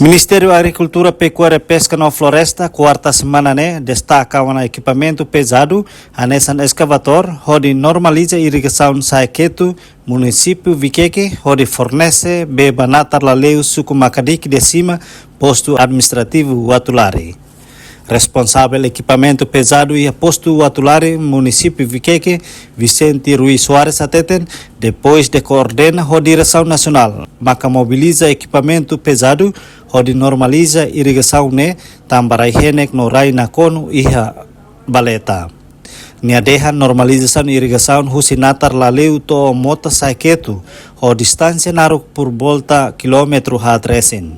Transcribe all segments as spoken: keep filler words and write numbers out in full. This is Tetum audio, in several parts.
Ministériu Agrikultura, Pekuária, Peska no Floresta, kuarta semana ne'e, destaka ona ekipamentu pezadu, hanesan eskavadór, hodi normaliza irrigasaun Saeketu, munisípiu Vikeke, hodi fornese bee ba natar Laleu, suku Makadiki de Sima, postu administrativu Uatulari. Responsavel ekipamentu pezadu iha postu Uatulari, munisípiu Vikeke, Vicente Rui Soares hateten, depois de koordena ho diresaun nasionál, maka mobiliza ekipamentu pezadu hodi normaliza irrigasaun ne'e, tanba rai-henek no rai nakonu iha baleta. Nia dehan normalizasaun irrigasaun husi natar Laleu to'o mota Saeketu, ho distánsia naruk por volta kilómetru haat resin.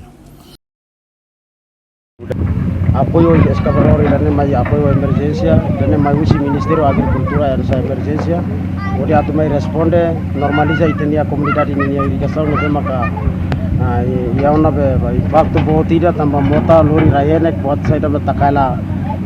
Apoiu eskavadór ida-ne'e mai apoiu emerjénsia, ida-ne'e mai husi Ministériu Agrikultura hanesan emerjénsia. Hodi atu mai responde, normaliza ita-nia komunidade ninia irrigasaun ne'ebé maka, ah, i, iha ona be, be impaktu boot ida tanba mota lori rai-henek, buat saida be taka hela,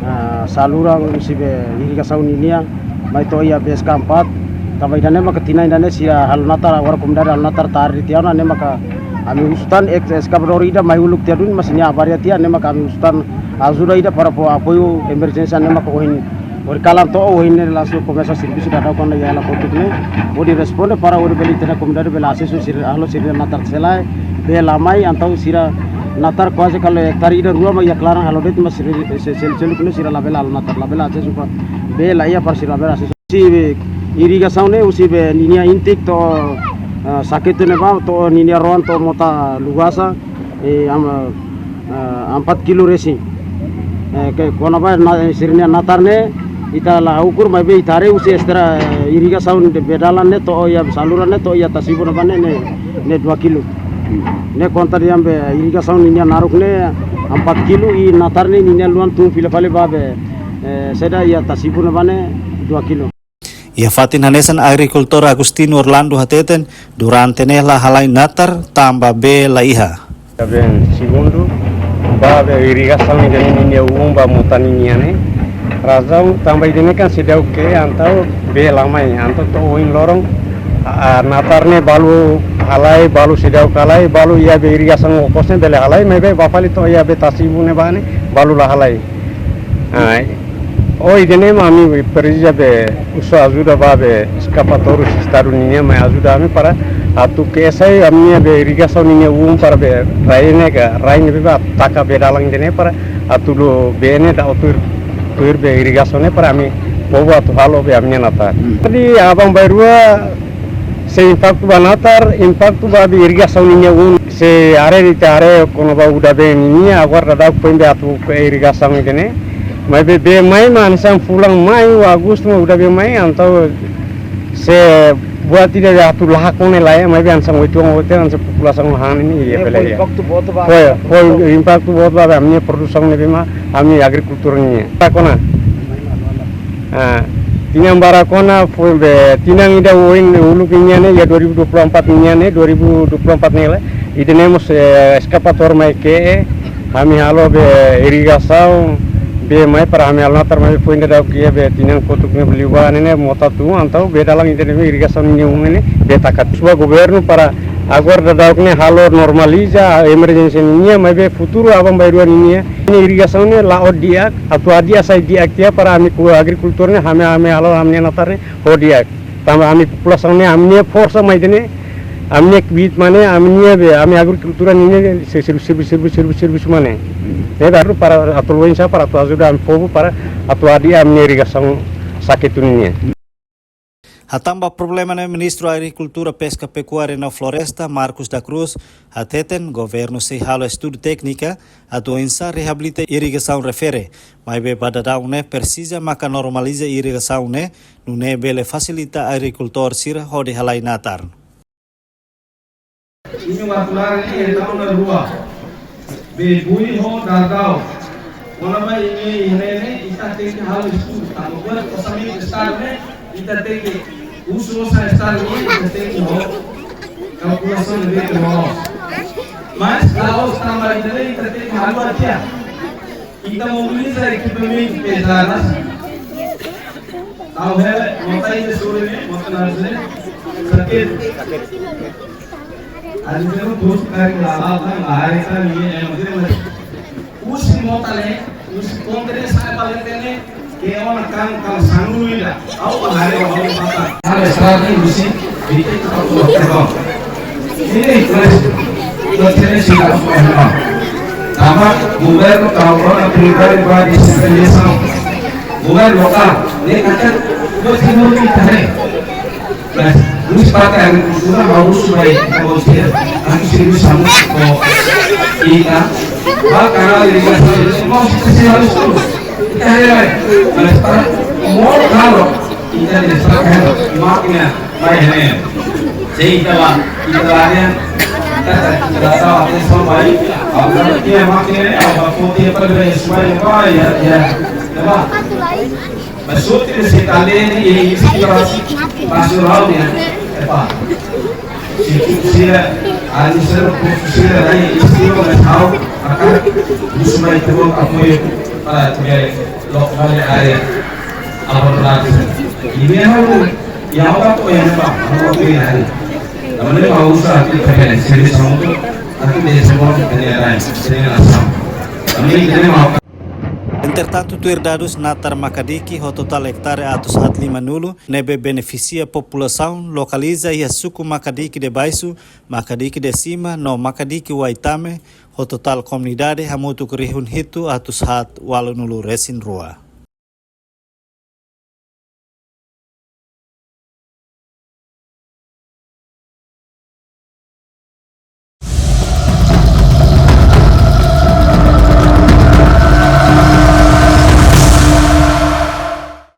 ah, saluran husi be irrigasaun ninia, mai to'o iha B S K empat, tanba ida-ne'e maka tinan ida-ne'e sira halo natar, agora komunidade halo natar tarde tiha ona, ne'e maka ami husu tan ex-, eskavadór ida mai uluk tiha duni, mas nia avaria tiha, ne'e maka ami husu tan ajuda ida para fó apoiu emerjénsia, ne'e maka ohin, ohin kalan to'o ohin ne'e langsung komesa servisu daudaun ona iha hela kotuk ne'e, hodi responde para hodi bele ita-nia komunidade bele asesu sira, halo sira natar selae, bee la mai, entaun sira natar kuaze karik ektare ida rua mak iha klaran halo de'it, mas sira, se, se, seluk ne'e sira labele halo natar, labele asesu ba, bee la iha para sira labele asesu. Husi be irrigasaun ne'e, husi be ninia intik to'o, eh, Saeketu ne'ebá, to'o ninia rohan to'o mota Lugasa, eh, am-, eh, empat kilo resin. Eh, ke kona-ba na, eh, sira-nia natar ne'e, ita la ukur maibé ita haree husi estrada, eh, irrigasaun ne'ebé dalan ne'e to'o iha saluran ne'e to'o iha Tasibu ne'ebá ne'e, ne'e, ne'e dua kilo. Ne'e konta dehan be irrigasaun ninia naruk ne'e empat kilo i natar ne'e ninia luan tun fila fali ba be, eh, saida iha Tasibu ne'ebá ne'e dua kilo. Iha fatin hanesan agrikultór Agostinho Orlando hateten, durante ne'e la halai natar tanba bee la iha. Ida-ne'e segundu, ba be irrigasaun ida-ne'e ninia uun ba mota ninia ne'e. Razaun tanba ida-ne'e kan seidauk ke'e entaun bee la mai, entaun to'o ohin loron, a, a, natar ne'e balu halai, balu seidauk halai, balu iha be irrigasaun okos ne'e bele halai, maibé ba fali to'o iha be Tasibu ne'ebá ne'e, balu la halai. Ah, oh, ida-ne'e mak ami presiza be husu ajuda ba be eskavadór husi Estadu ninia mai ajuda ami para atu ke'e sai ami-nia be irrigasaun ninia uun para be rai ne'e ka, rai ne'ebé ba taka bee dalan ida-ne'e para atu lori bee ne'e daudaun tuir, tuir be irrigasaun ne'e para ami povu atu halo be ami-nia natar. Hmm. Jadi aban-bainrua sei impaktu ba natar, impaktu ba be irrigasaun ninia uun. Se haree ita haree kona-ba udan bee ninia, agora daudaun foin be atu ke'e irrigasaun ida-ne'e. Maibé bee mai mak hanesan fulan Maiu, Agostu mak udan bee mai, entaun se buat ida be atu lahak ne'e lae, maibé hanesan oituan oituan hanesan populasaun han ne'e, iha. Ne'e bele fó iha. Impaktu boot ba. Fó, fó impaktu boot ba ami-nia produsaun ne'ebé mak ami agrikultór nian. Tá kona. Ah, tinan barak ona foin be, tinan ida oin uluk nian ne'e, iha dua ribu dua puluh empat nian ne'e, dua ribu dua puluh empat ne'e lae, ida-ne'e mós, eh, eskavadór mai ke'e, ami halo be irrigasaun, bee mai para ami halo natar maibé foin daudauk iha be tinan kotuk ne'e beli wa ne'e ne'e mota tun, entaun bee dalan ida-ne'e be irrigasaun ninia uun ne'e bee taka. Husu ba governu para agora daudauk ne'e halo normaliza, emerjénsia ninia, maibé futuru aban-bainrua ninia, ne'e irrigasaun ne'e la'o di'ak, atu hadi'a sai di'ak tiha para ami komu agrikultór ne'e, ami, ami halo ami-nia natar ne'e ho di'ak. Tanba ami populasaun ne'e, ami-nia forsa mai ida-ne'e, ami-nia kbiit mak ne'e, ami-nia be, ami agrikultura ninia ne'e, se, servisu, servisu, servisu, servisu, servisu mak ne'e. Ne'e baru para atu luensa, para atu ajuda ami povu, para atu hadi'a ami-nia irrigasaun Saeketu ninia. Hatán ba problema ne'e, Ministru Agrikultura, Peska, Pekuária no Floresta, Marcos da Cruz, hateten governu sei halo estudu téknika atu oinsá reabilita irrigasaun refere, maibé ba daudaun ne'e presiza maka normaliza irrigasaun ne'e, nune'e bele fasilita agrikultór sira hodi halai natar. Imi Uatulari ne'e iha taun rua. Bee Bui ho Dardau. Kona-ba imi iha ne'e ne'e, ita tenke halo estudu. Tanba buat orsamentu Estadu ne'e, ita tenke husu osan Estadu ne'e, ita tenke ho kalkulasaun ne'ebé ke loloos. Mas la'ós tanba ida-ne'e, ita tenke halo tiha. Ita mobiliza ekipamentu pezadu. Tau hele, mota ida sore ne'e, mota naran ne'e, Saeketu. Adi belu bos kari la la la la hari kan ini yang dia mas. Husi mota ne'e, husi kontra ne'e sai balik ne'e, ke ona kan kan sangulu ida. Au ba hari au ba mata. Ada strategi husi, bikin kita buat terus. Ini mas, buat sini sih kalau mau. Tanba governu kalau orang pribadi ba desentralizasaun. Governu lokál, ne'e katak buat sini kita ne'e. Mas, husi parte agrikultura, ha'u husu mai konsellu, atu servisu hamutuk ho ita, ba kanál irigasaun, mau ita sei harus tu. Ita haree, mas para moro kalo ita desakan mákina mai ne'e. Se ita ba, ita ba ne'e, ita, ita tahu apa yang sampai, apa dia mákina, apa poti apa dia supaya apa ya, ya, apa? Mas últimu sekali ne'e, inspirasi pastoral ne'e, epá. Se sira, ali sira, sira, ne'e, estilo, mas ha'u, akan, husu mai terus apoiu para atu bele, loke fali área, abandonadu. Ida-ne'e ha'u, ya, ha'u apoiu, ya, apa, ha'u apoiu, ya, ali. Tanba ne'e, ha'u husu atu, atu bele, servisu hamutuk, atu bele, semua, atu bele, atu bele, atu bele, atu bele, atu bele, Entretantu, tuir dadus natar Makadiki ho totál ektare atus haat limanulu, ne'ebé benefisia populasaun lokaliza iha suku Makadiki de Baixo, Makadiki de Cima, no Makadiki Waitame, ho totál komunidade hamutuk rihun hitu atus haat ualunulu resin rua.